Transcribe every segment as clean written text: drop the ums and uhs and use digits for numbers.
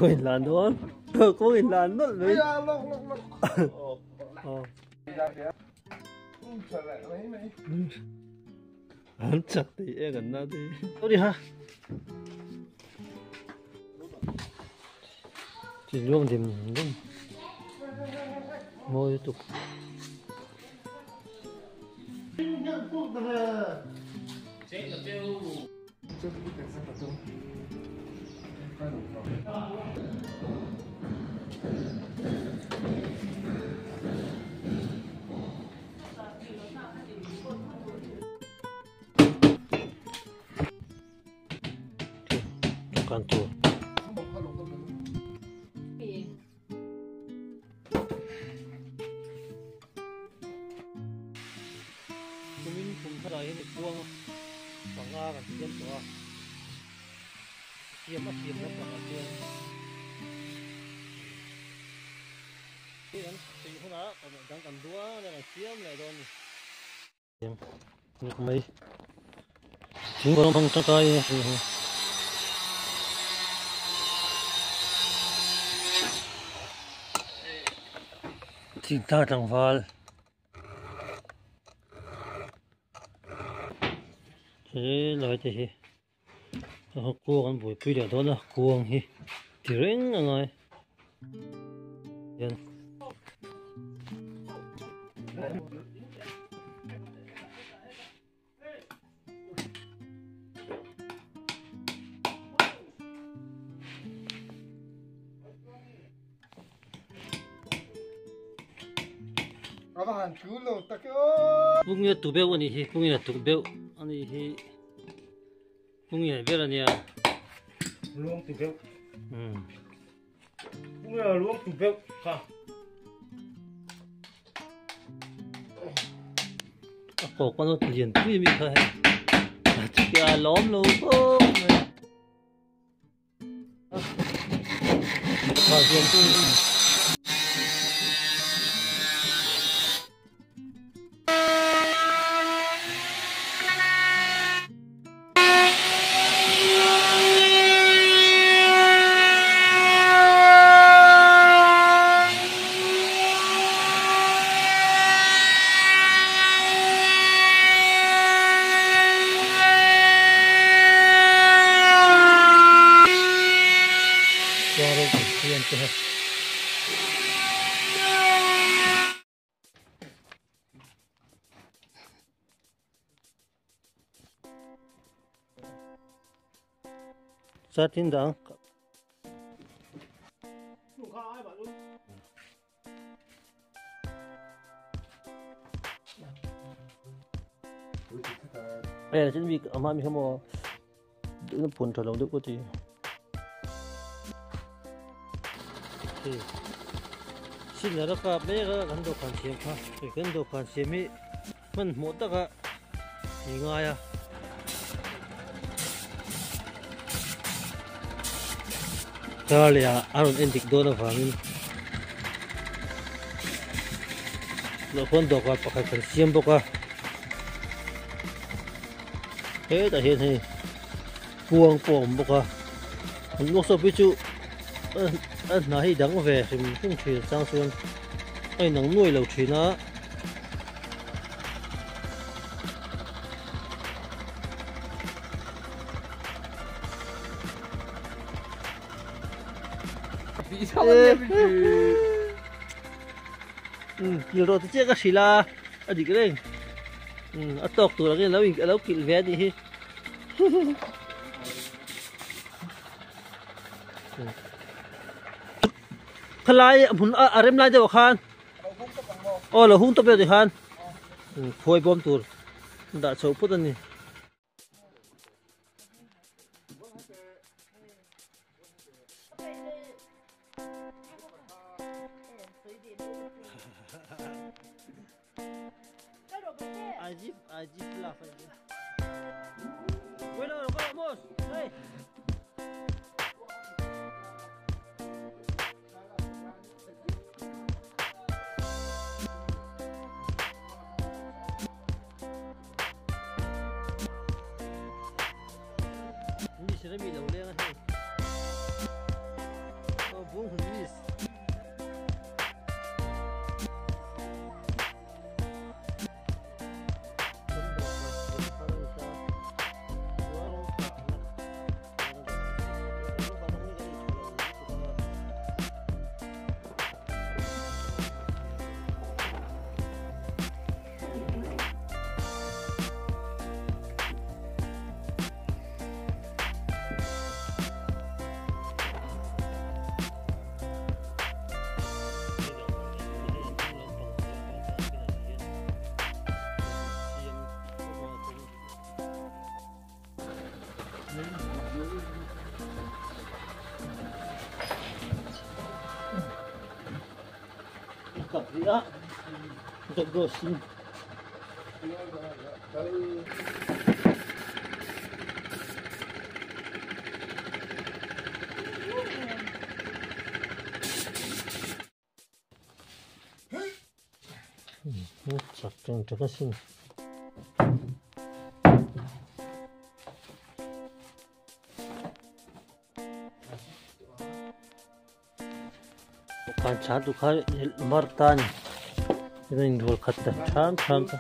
Kawng in lan dawn. Kawng in lan nawlh mai. An chak thei e kan na te. Sorry ha. Chi luang dim dum. Mawi tuk. Dawhkan tur. Kumin kum tharah hian i kuang panga kan siam tawh a, siam a siam lampangah chuan kan peih hunah dang kan duh a, kan siam leh dawn a ni. Mai thing kawng hmang tangkai thing tlang tlangval he lai te hi kuang an buaipui leh dawn a kuang hi ti reng a ngai hian. Pungina tu beuh a nih hi pungina tuk beuh a nih hi pungina ber a nia luang tu beuh pungina luang tu beuh kha a kawk a nawt lian pui mi kha hei a chutia lawm lo khawp mai. Chatin dang Ê, chính vì mà mình không có nó buồn trở lòng được có gì thì xin là các bé các gắn đồ khoản xem ha thì gắn đồ khoản xem ý mình một tất cả thì ngay à Talia a rawn en dik dawn avangin lohkhawn dawhkan pakhat kan siam bawk a hetah hian hei kuang pawh a awm bawk a an workshop hi chu a hna hi dang ve hrim hrim thin chang chuan a inang nuai lo thin a. Kil rawh te chiah ka hrilh a a dik reng a tawk tur angin a lo kilh ve a nih hi khalai hmun a rem lai deuh ah khan aw lo hung tawp deuh tikhan khuai bawm tur dah chho phawt a ni. Ajib, ajib lah. Bueno, vamos. Hey. Mi sir mi lo leng a hei. a Jack sin chak teng taka sin. Khan cha tu kha mar ta ni rin dhol khat ta tham tham ta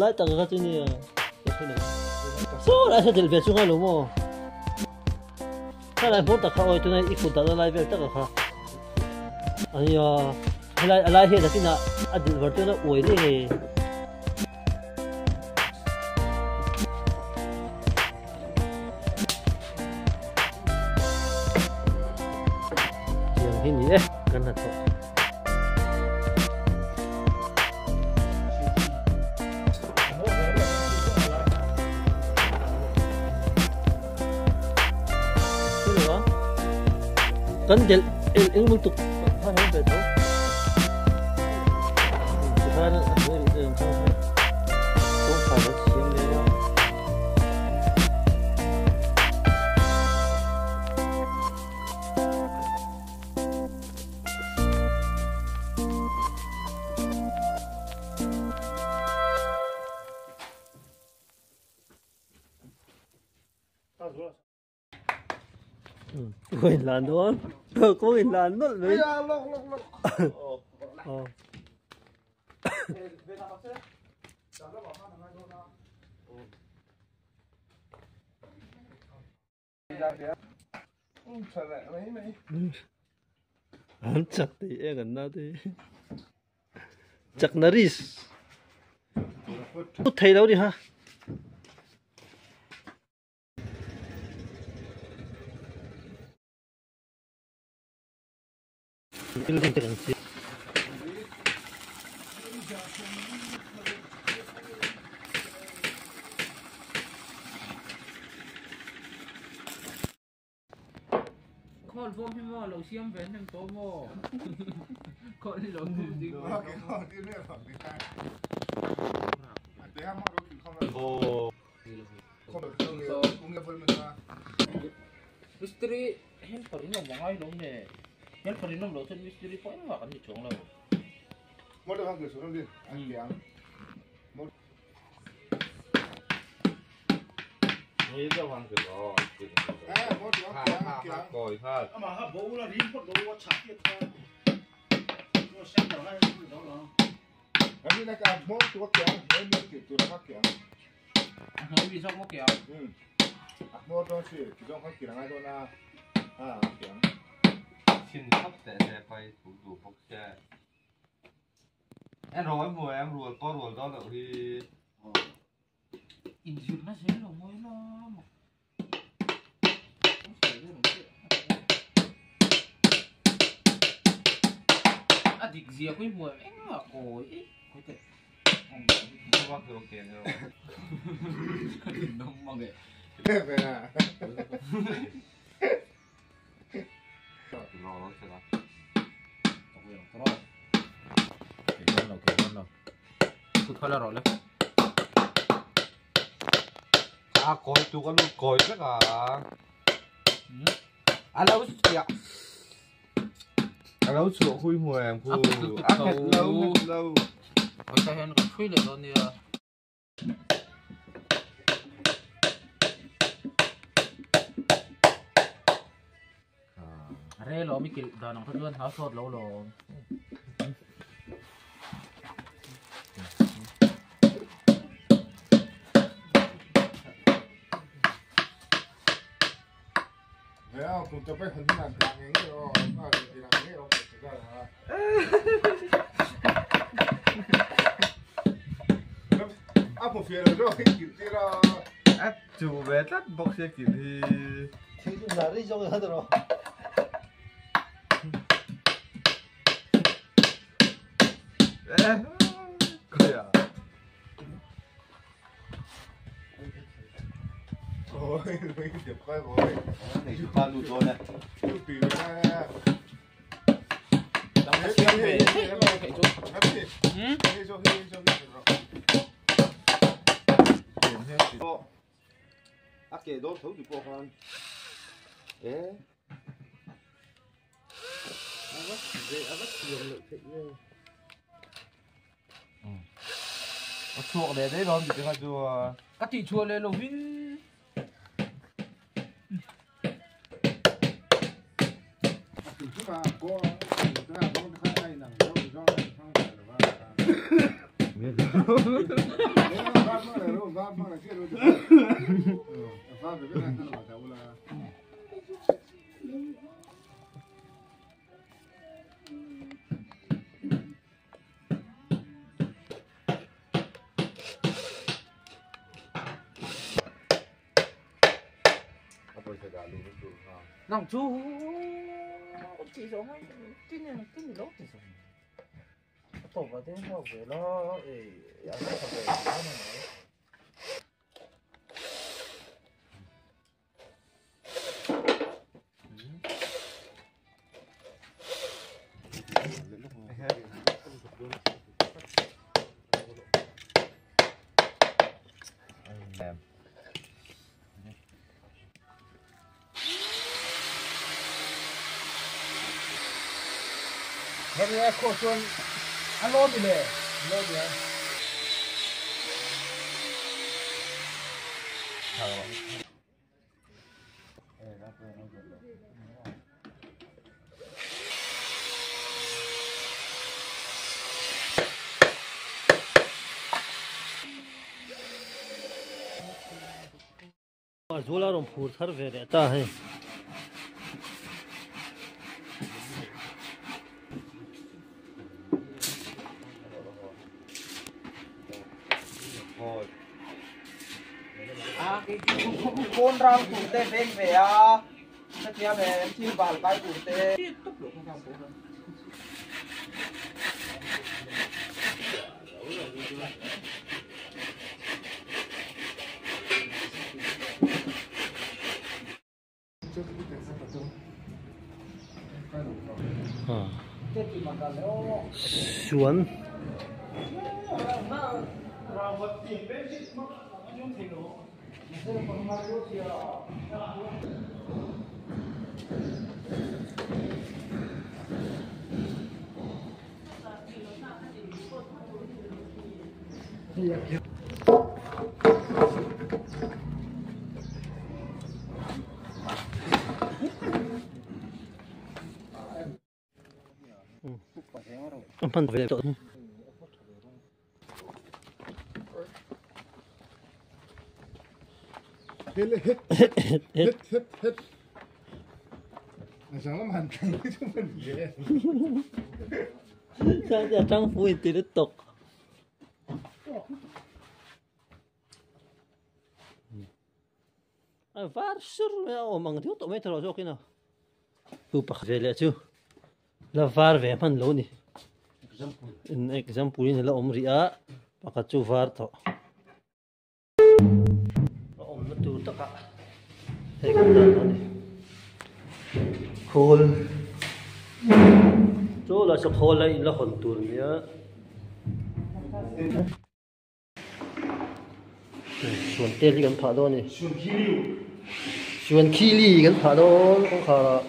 lai ta ka chu ni so lai sa del ve chu nga lo mo ta lai bon ta kha oi tu nai i khut da lai vel ta ka kha ani a lai lai he da tin a adil var tu na oi le he hi ni e kan na tho kan del el eng mul tuk ha ha be tho khan a hoi ri eng kha kong kha lo siam le wa quên là nó có quên là nó rồi. Anh chắc thì em gần nào thì chắc naris thấy đâu đi ha. Con vô hi mo lo siam ven nang to mo. Con lo tu di. Mystery helper in mo ngai lo ne. Helper in lo chen mystery po ma kan ni chong lo. Mo de hang so đi. Anh liang. Mo Ni da hang ke lo. À, mo de hang ke. Coi ha. Mà ha bố là rim có đồ chặt kia ta. Nó xem đó là đó là. Anh này cả mo tu kia, em kia tu là kia. Hơi bị sốc mo kia. Ừ. Mo đó chỉ chỉ trong cái kia là đó là à kia. Xin khắp sẽ sẽ phải thủ đủ bốc xe. Em rồi mùa em ruột có ruột đó là thì in duyên nó sẽ là mối nó à địch gì cái mùa em mà cối cối tệ không có tiền đâu đông mà kệ về à lo nó sẽ là thôi là rồi đấy. À coi chú có luôn coi tất cả. À lâu kìa. À lâu chuột khui mùa em khu. À hết lâu hết lâu. Ở đây nó còn khui lại luôn nè. Re lo mi kil đàn ông luôn háo sốt lâu lo. Cũng tập hình làm cái rồi, mà thì làm cái rồi thì ra là. À, một phía rồi cái kiểu gì đó. À, chủ về tất bóc xe kiểu thì. Thì cũng là đi trong cái đó rồi. Ê, coi à. Ôi, mình đẹp quá rồi. Này chúng ta lụt rồi này. Tùy ra. Siam ve theih lo kei chu. A ke dawn tho ti pawh khan e a va thiam loh theih nge. A chhuak leh daih dawn tih te kha chu ka tih chhuah leh lovin. Nang chu chỉ giống cái này cái này lốt thì giống tổ vào thế nào về lo ấy ăn nó về nó này. Hemi a khaw chuan a lawm i le lawm i a. Zula rawng phur thar ve leh ta hei. À cái con rau tủ tê bên về à cái kia về em chi vào cái tủ tê tốc độ không không Suan pan ve to. Hit hit hit hit hit hit. Chẳng lắm hẳn cái chúng mình ghê. Sao giờ trang phu thì nó tục. À var sur mẹ ở mang thiếu tụi mấy thằng rồi kia nào. Tu bạc về lại chứ. Là var về man lâu nè. Example in là om ria bạc chu var to. Om nó tu tất cả. Đây cũng là nó nè. Khol. Chỗ là sập khol lại là hòn tuần nhá. Xuân tê đi gần phá đó nè. Xuân khí li gần phá đó không khá là.